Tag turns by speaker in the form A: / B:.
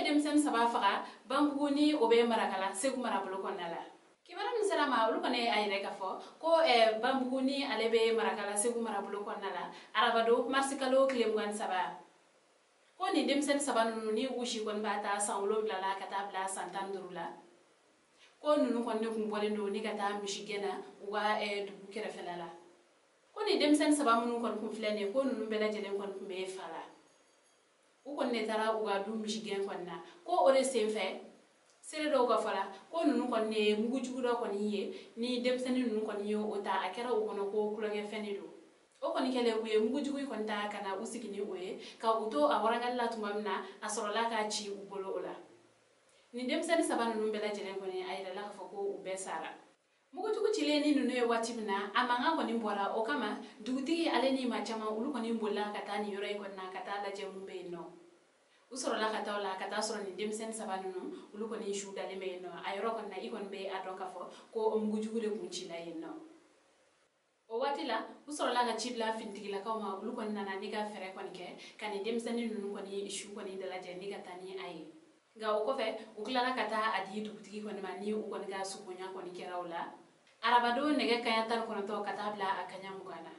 A: ye denmisɛnnin saba faga Banbugu ni o bɛ Marakala, Segu marabolo kɔnɔna la. Kibaruya min sera ma, olu kɔni ye a yɛrɛ k'a fɔ ko Banbugu ni ale bɛ Marakala, Segu marabolo kɔnɔna la, arabadon marisikalo tile 23, ko nin denmisɛnnin saba ninnu ni u si kɔni b'a ta san 7 la ka taa bila san 15 la, ko ninnu kɔni de kun bɔlen don ni ka taa misigɛn na u ka dugu kɛrɛfɛla la. Ko nin denmisɛnnin saba minnu kɔni kun filɛ nin ye, ko ninnu bɛɛ lajɛlen kɔni kun bɛ fa la. U kɔni de taara u ka du misigɛn kɔni na. Ko o de senfɛ, seere dɔw ka fɔ la, ko ninnu kɔni de ye mugujugu dɔ kɔni ye. Ni denmisɛnnin ninnu kɔni ye o ta, a kɛra u kɔnɔ ko tulonkɛfɛn de don. O kɔni kɛlen, u ye mugujugu in kɔni ta ka na u sigi ni o ye, ka u to a warangali la tuma min na, a sɔrɔla ka ci u bolo. O la, nin denmisɛnnin saba ninnu bɛɛ lajɛlen kɔni, a yirala k'a fɔ ko u bɛɛ sara. Mugujugu cilen ni ninnu ye waati min na, a mankan kɔni bɔra. O kama, dugutigi ale ni maa caman, olu kɔni bolila ka taa nin yɔrɔ in kɔni na ka taa lajɛ mun bɛ yen nɔ. U sɔrɔla ka taa o la ka taa sɔrɔ nin denmisɛnnin saba ninnu, olu kɔni su dalen bɛ yen nɔ. A yɔrɔ kɔni na, i kɔni bɛ a dɔn k'a fɔ ko mugujugu de kun cila yen nɔ. O waati la, u sɔrɔla ka ci bila finitigilakaw ma. Olu kɔni nana ni ka fɛɛrɛ kɔni kɛ ka nin denmisɛnnin ninnu kɔni su kɔni dalajɛ ni ka taa ni a ye. Nka o kɔfɛ, u tilala ka taa a di dugutigi kɔni ma, ni u kɔni ka sukonya kɔni kɛra o la arabadon nɛgɛ kaɲa 19 ka taa bila a kaɲa 20 na.